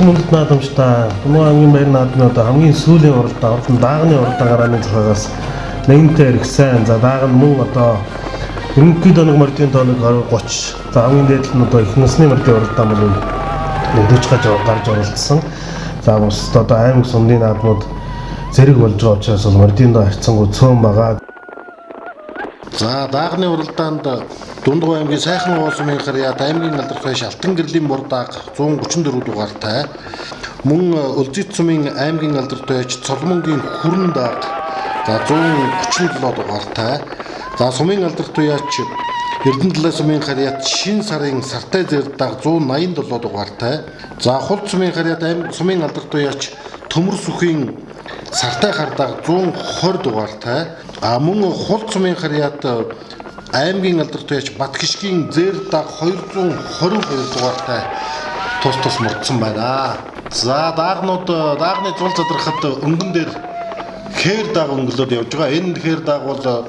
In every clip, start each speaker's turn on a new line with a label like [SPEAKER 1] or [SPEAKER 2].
[SPEAKER 1] Эрхэм хүндэт наадамчдаа Тумуу аймгийн баяр наадмын одоо хамгийн сүүлийн уралдаан ордон даагны уралдаан гарааны зохиогоос нэгэнтээ эргэсэн. За дааг нь мөн одоо ерөнхийд оног мордын тооног 20 30. За хамгийн дээд нь одоо их насны мордын уралдаан бол нэг 40 гаж гарч оролцсон. За бусд одоо аймаг сумын наадмууд зэрэг болж байгаа учраас бол мордын доо харьцангуй цөөн байгаа.
[SPEAKER 2] За даагны уралдаанд Дундгой аймгийн Сайхан уул сумын харьяат аймгийн алдарт байш Алтан гэрлийн бор дааг 134 дугаартай. Мөн Өлзийт сумын аймгийн алдарт байж Цолмонгийн хүрэн дааг за 137 дугаартай. За сумын алдарт уяач Эрдэнэ сумын харьяат шин сарын сартай зэр дааг 187 дугаартай. За Хулд сумын харьяат аймаг сумын алдарт уяач Төмөр сүхийн сартай хар дааг 120 дугаартай. А мөн Хулд сумын харьяат аймгийн алдарт туяач Батгишгийн зэр даг 222 дугаартай тус тус мурдсан байна. За даагнууд даагны зул задрахад өнгөн дээр хээр даг өнгөлөд явж байгаа. Энэ хээр даг бол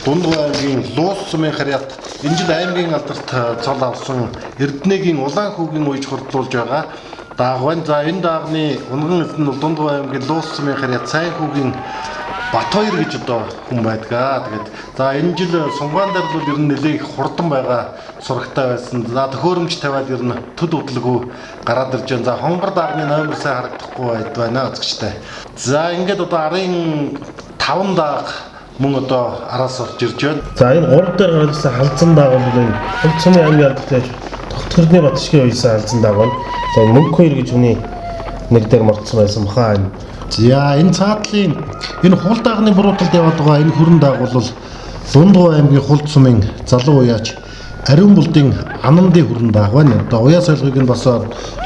[SPEAKER 2] Дундгой аймгийн Луус сумын харьяат энэ жил аймгийн алдарт цол авсан Эрдэнэгийн улаан хүүгийн үеж хурдлуулж байгаа дааг байна. За энэ даагны унган эзэн нь Дундгой аймгийн Луус сумын харьяат сайн хүүгийн Батхоёр гэж одоо хүн байдгаа. Тэгээд за энэ жил сунгаан дээр бол ер нь нэлээд их хурдан байгаа сурагтай байсан. За төхөөрөмж тавиад ер нь төд удлгүй гараад ирж байна. За хонгор даагны номер сайн харагдахгүй байд байна үзэгчтэй. За ингээд одоо арын 5 дааг мөн одоо араас орж ирж байна.
[SPEAKER 1] За энэ 3 дээр гарсан халзан дааг бол энэ Хулд сумын аймгийн алдарт яаж Тогтхорны Батшгийн уясан халзан дааг байна. За энэ Мөнх хоёр гэж хүний нэр дээр мордсон байсан баха энэ.
[SPEAKER 2] За энэ цаатлын энэ хул даагны бурууталд яваад байгаа энэ хүрэн дааг бол Дундгой аймгийн Хулд сумын залуу уяач Ариун булдын Анандын хүрэн дааг байна. Одоо уяа солихыг нь бас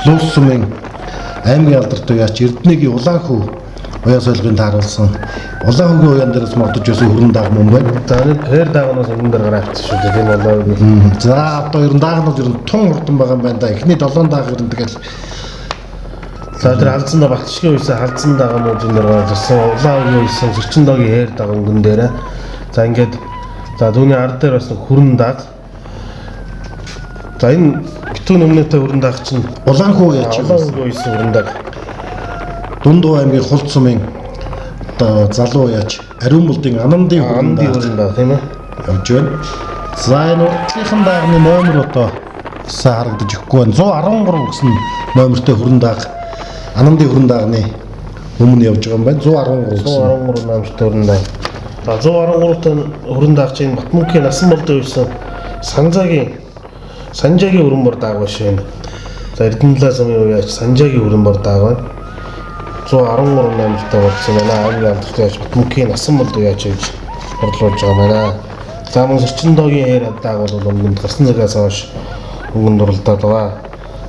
[SPEAKER 2] Луус сумын аймгийн алдарт уяач Эрдэнэгийн улаан хүү уяа солихыг тааруулсан. Улаан хүүгийн уяан дээрээс мордож байсан хүрэн дааг мөн байна.
[SPEAKER 1] За нэг хээр даагнаас өмнө дээр гараа авчихсан шүү дээ. Тийм болоо.
[SPEAKER 2] За одоо ер нь даагнууд ер нь тун хурдан байгаа юм байна да. Эхний 7 дааг ер нь тэгэл.
[SPEAKER 1] За тэр халзан да Батшгийн уясан халзан дааг мөн зүүн дээр гараад ирсэн. Улаан хүүгийн уясан Зөрчиндогийн хээр дааг өнгөн дээр. За ингээд за түүний ард дээр бас нэг хүрэн дааг. За энэ битүүн өмнөтэй хүрэн дааг чинь
[SPEAKER 2] Улаан хүү яаж
[SPEAKER 1] улаан хүүгийн уясан хүрэн дааг.
[SPEAKER 2] Дундгой аймгийн Хулд сумын одоо залуу уяач Ариун булдын Анандын хүрэн
[SPEAKER 1] Андын
[SPEAKER 2] дааг
[SPEAKER 1] хүрэн дааг тийм ээ.
[SPEAKER 2] явж байна. За энэ урдлынхан даагны номер одоо сайн харагдаж өгөхгүй байна. 113 гэсэн номертой хүрэн дааг Анандын хүрэн даагны өмнө явж байгаа юм байна. 113 гэсэн.
[SPEAKER 1] 113 номертой хүрэн дааг. За 113 та хүрэн дааг чинь Батмөнхийн насан болдоо уясан Санжаагийн хүрэн бор дааг биш байна. За Эрдэнэлээ сумын уяач Санжаагийн хүрэн бор дааг байна. 113 номертой болсон байна. Аймгийн алдарт уяач Батмөнхийн насан болдоо уяач гэж борлуулж байгаа байна. За мөн Зөрчиндогийн хээр дааг бол өнгөнд гарсан цагаас хойш өнгөнд уралдаад байгаа.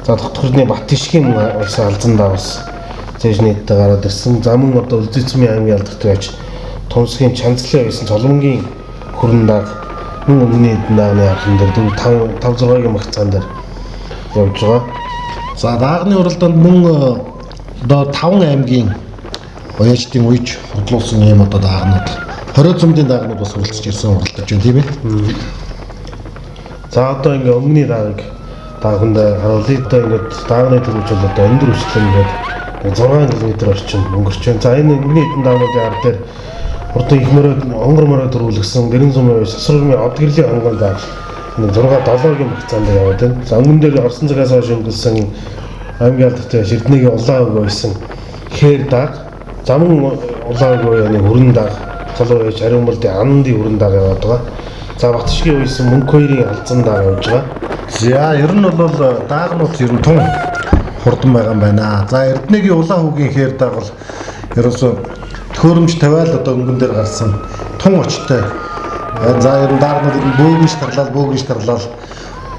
[SPEAKER 1] За тогтхорны Батишгийн уясан алзан дааг бас зээж нийтдээ гараад ирсэн. За мөн одоо Үлзий сумын аймгийн алдарт уяач Тунсгийн Чанцлын уясан Цолмонгийн хүрэн дааг мөн өнгөний эдэн даагны архан дээр 4 5 5 6-гийн магцаан дээр явж байгаа.
[SPEAKER 2] За даагны уралдаанд мөн одоо 5 аймгийн уяачдын уяж хурдлуулсан ийм одоо даагнууд 20 зумдын даагнууд бас хүрэлцэж ирсэн уралдаж байна тийм ээ.
[SPEAKER 1] За одоо ингээ өмнөний даагыг даагандаа харуулъя. Одоо ингээд даагны төрүүжил одоо өндөр өсөлт ингээд 6 км орчим өнгөрч байна. За энэ өмнөний эдэн даагнуудын ар дээр хурдан их мөрөд онгор мөрөд төрүүлсэн гэрэн сумын сосрын од гэрлийн хонгор дааг нэг 6 7-гийн багцаанд яваад байна. За өмнө дээр орсон цагаас хойш өнгөрсөн аймгийн алдартай Эрдэнэгийн улаан өнгө байсан хээр дааг, за мөн улаан өнгө яны хүрэн дааг, залуу байж Ариун болдын Андын хүрэн дааг яваад байгаа. За Батшгийн уясан Мөнх хоёрын алзан дааг явж байгаа.
[SPEAKER 2] За ер нь бол даагнууд ер нь тун хурдан байгаа юм байна. За Эрдэнэгийн улаан хүүгийн хээр дааг бол ерөөсөө төхөөрөмж тавиал одоо өнгөн дээр гарсан тун очтой. За ер нь даагнууд ер нь бөөгнш тарлал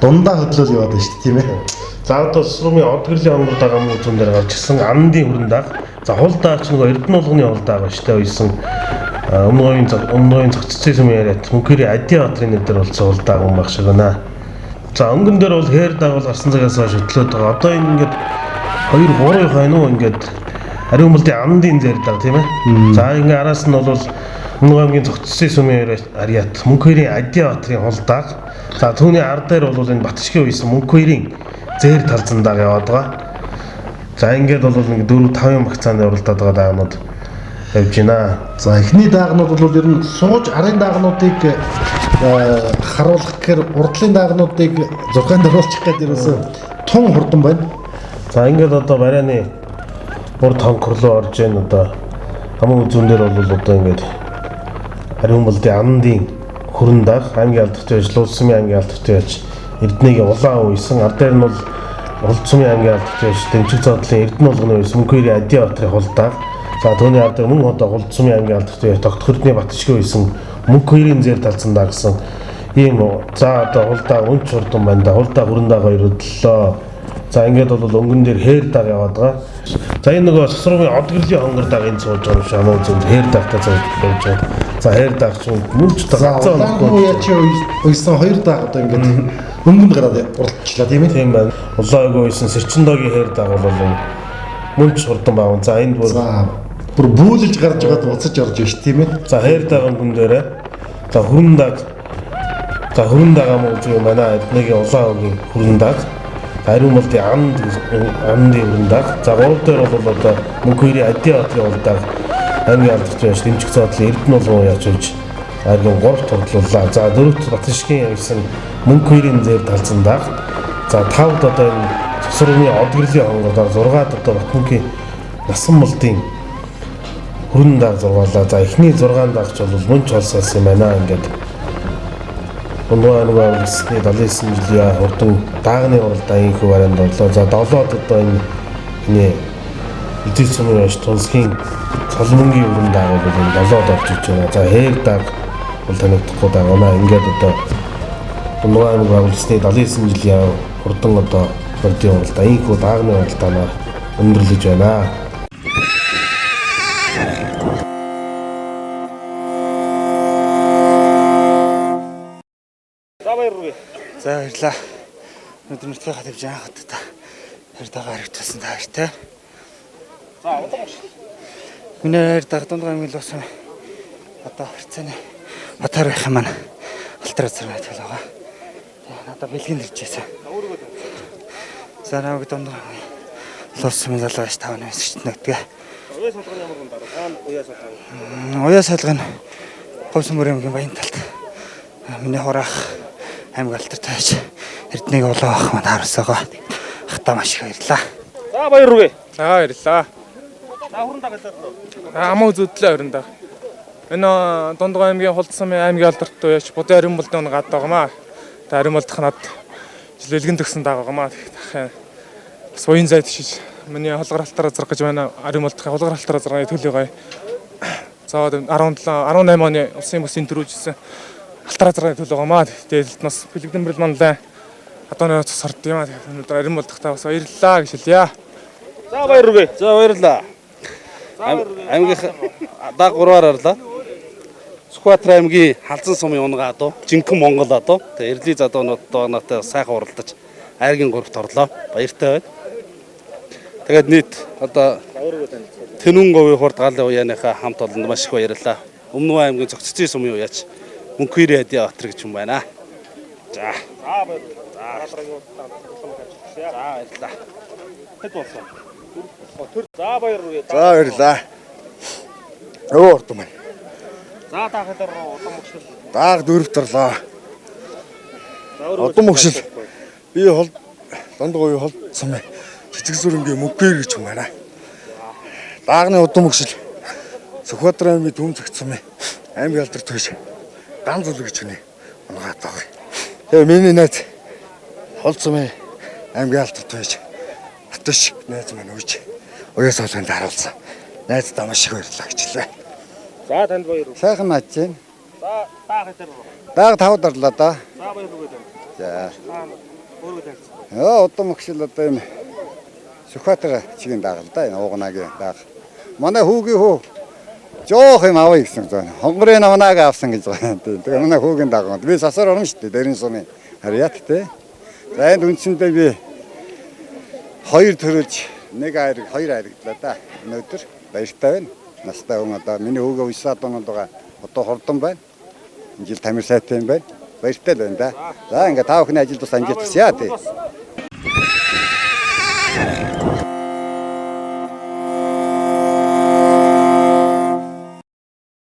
[SPEAKER 2] дундаа хөдлөл яваад байна шүү дээ тийм ээ.
[SPEAKER 1] За одоо Сумын од гэрлийн онгор дааг мөн зүүн дээр гарч ирсэн Андын хүрэн дааг. За хул дааг ч нөгөө Эрдэнэ болгоны хул дааг ба штэ уясан өмнө говийн цогццын сумын яриад Мөнхөрийн Адийн баатрын нэр дээр болсон хул дааг юм баг шиг байна. За өнгөн дээр бол хээр дааг бол гарсан цагаас хойш хөтлөөд байгаа. Одоо энэ ингээд 2 3 хойно уу ингээд Ариун болдын Андын зэр дааг тийм ээ. За ингээ араас нь бол Өмнө аймгийн цогццын сумын яриад Мөнхөрийн Адийн баатрын хул дааг. За түүний ар дээр бол энэ Батшгийн уясан Мөнх хоёрын зээр талзан дааг яваад байгаа. За ингээд бол нэг 4 5-ын багцаанд уралдаад байгаа даагнууд явж байна.
[SPEAKER 2] За эхний даагнууд бол ер нь сууж арын даагнуудыг харуулах гэхээр урдлын даагнуудыг 6-нд оруулчих гэдэг ерөөсөө тун хурдан байна.
[SPEAKER 1] За ингээд одоо барайны урд хонхор руу орж ийн одоо хамаг зүүн дээр бол одоо ингээд Ариун болдын андын хүрэн даг аймгийн алдартай байж Лулсмын аймгийн алдартай байж Эрдэнэгийн улаан үйсэн ар дээр нь бол Улцсмын аймгийн алдартай байж Дэмчиг зоодлын Эрдэнэ болгоны үйс Мөнхөрийн Адийн баатрын хулдааг. За түүний ар дээр мөн одоо Улцсмын аймгийн алдартай байж Тогтох Эрдэнэ Батшгийн үйсэн Мөнхөрийн зэр талцсан даа гэсэн ийм за одоо хулдаа үнч хурдан байна да. Хулдаа хүрэн даг хоёр өдлөө. За ингээд бол өнгөн дээр хээр даг яваад байгаа. За энэ нөгөө сосрын од гэрлийн хонгор даг энэ сууж байгаа юм шиг амаа зүүн хээр дагтай сууж байж байгаа. За хээр даг ч мөн ч
[SPEAKER 2] За
[SPEAKER 1] гацаа
[SPEAKER 2] улаан яачи уйсан хоёр дааг одоо ингээд өнгөнд гараад уралдчихлаа тийм ээ.
[SPEAKER 1] Тийм байна. Улаан үгүй үйсэн сэрчэндогийн хээр даг бол мөн ч хурдан баавн. За энд бүр
[SPEAKER 2] За бүр бүүлж гарч байгаад буцаж орж иш тийм ээ.
[SPEAKER 1] За хээр даг өнгөн дээрээ за хүрэн даг за хүрэн даг амаа үзүү юм байна. Эрдэнэгийн улаан үгийн хүрэн даг. Ариун болдын анд андын хүрэн даг. За гурав дээр бол одоо Мөнхөрийн Адийн баатрын улдааг аймгийн алдартай байж Дэмжих зоодлын Эрдэнэ болгон яаж үж аймгийн гуравт хурдлууллаа. За дөрөвт Батшгийн явсан Мөнхөрийн зэр талцсан даг. За тавд одоо энэ цэцрүүний од гэрлийн хонгор даг. Зургаад одоо Батмөнхийн насан болдын хүрэн даг зургаалаа. За эхний 6 дагч бол мөн ч холсоос юм байна ингээд. Дундгой аймаг авилгасны 79 жилийн хурдан даагны уралдаан инхүү барианд орлоо. За 7-д одоо энэ энэ эзэл сумын байж тунсгийн цолмонгийн өрн дааг бол энэ 7-д орж иж байна. За хээр дааг бол танигдахгүй дааг байна. Ингээд одоо Дундгой аймаг авилгасны 79 жилийн хурдан одоо урдын уралдаан инхүү даагны уралдаанаар өндөрлөж байна.
[SPEAKER 3] За баяр хүргэе.
[SPEAKER 4] За баярлалаа. Өнөөдөр нутгийнхаа тавьж анх удаа хоёр дагаа харагдсан та баяртай.
[SPEAKER 3] За удаан багш.
[SPEAKER 4] Миний хоёр дагаа Дундгой аймгийн луусан одоо харьцааны Батар байх юм маань алтар газар байдаг л байгаа. Тэгээ надад бэлгийн ирж байсан.
[SPEAKER 3] Өөрийгөө танилцуулж.
[SPEAKER 4] За намайг Дундгой аймгийн луусан залуу байж 5 8 сэрчт нэгдэг.
[SPEAKER 3] Уяа шалганы ямар хүн дараа? Хаана уяа шалгана?
[SPEAKER 4] Уяа салган Говьсмөр аймгийн баян талд. Миний хураах аймаг алтар тааж Эрдэнэгийн улаан ах маань харуулсагаа. Ахтаа маш их баярлалаа.
[SPEAKER 3] За баяр хүргэе.
[SPEAKER 5] За баярлалаа.
[SPEAKER 3] За хүрэн даг хэлээд.
[SPEAKER 5] Амуу зүтлээ өрөнд. Энэ Дундгой аймгийн Хулдсамын аймгийн алдарт уяач Будын Ариун болдын гад байгаамаа. Тэгээ Ариун болдох над жил элгэн төгсөн даг байгаамаа. Тэгэхээр бас уян зайд шиж миний хулгар алтараа зарах гэж байна. Ариун болдохын хулгар алтараа зарганы төлөв гай. За 17 18 оны улсын бүсийн төрүүлжсэн алтараа зарганы төлөв байгаамаа. Тэгээд бас бэлэгдэн манлай одоо нөө цус орд юм аа. Өнөөдөр Ариун болдохтой бас баярлалаа гэж хэлье.
[SPEAKER 3] За баяр хүргэе.
[SPEAKER 6] За баярлалаа. Аймгийн даг 3-аар орлоо. Сүхбаатар аймгийн Халзан сумын унгаа адуу, жинхэнэ Монгол адуу. Тэгээ Эрдли залуунуудтай надтай сайхан уралдаж айргийн 3-т орлоо. Баяртай байна. Тэгээд нийт одоо Тэнүн говийн хурд галын уяаныхаа хамт олонд маш их баярлалаа. Өмнө аймгийн Цогццын сумын уяач Мөнхөрийн Адийн Баатар гэж юм байна. За.
[SPEAKER 3] За баяр. За дараагийн уралдаанд ажиллая.
[SPEAKER 6] За баярлалаа.
[SPEAKER 3] Хэд болсон? Төр. За баяр хүргэе.
[SPEAKER 7] За баярлалаа. Өө урд маань.
[SPEAKER 3] За та хэд удам өгшөл.
[SPEAKER 7] Дааг дөрөвт орлоо.
[SPEAKER 3] За өөрөө
[SPEAKER 7] Удам өгшөл. Би хол Дундгой хол сум цэцэг сүрэнгийн мөнгөөр гэж юм байна. Даагны удам өгшөл. Сүхбаатар аймгийн төм зөгцсөн мэ. Аймгийн алдар төш. Ган зүл гэж хүнээ. Унгаад байгаа. Тэгээ миний найз хол сумын аймгийн алдар төш. Атш найз маань үуч. Уяа суулганд харуулсан. Найздаа маш их баярлалаа гэж хэлээ.
[SPEAKER 3] За танд баяр.
[SPEAKER 8] Сайхан нааж байна.
[SPEAKER 3] За та хэд
[SPEAKER 8] Дааг тавд орлоо да.
[SPEAKER 3] За баяр хүргэе танд.
[SPEAKER 8] За.
[SPEAKER 3] Та өөрийгөө танилцуулж.
[SPEAKER 8] Яа удам өгшөл одоо юм Сүхбаатар чигийн дааг л да энэ уугнагийн дааг. Манай хүүгийн хүү жоох юм авъя гэсэн зөө. Хонгорын авнааг авсан гэж байгаа. Тэгээ манай хүүгийн дааг. Би сасар орно шүү дээ. Дэрэн сумын харьяат те. За энд үндсэндээ би хоёр төрөлж нэг айраг хоёр айрагдлаа да. Өнөөдөр баяртай байна. Настай хүн одоо миний хүүгээ уйсаад унаад байгаа. Одоо хурдан байна. Энэ жил тамир сайтай юм байна. Баяртай л байна да. За ингээ та бүхний ажилд бас амжилт хүсье тий.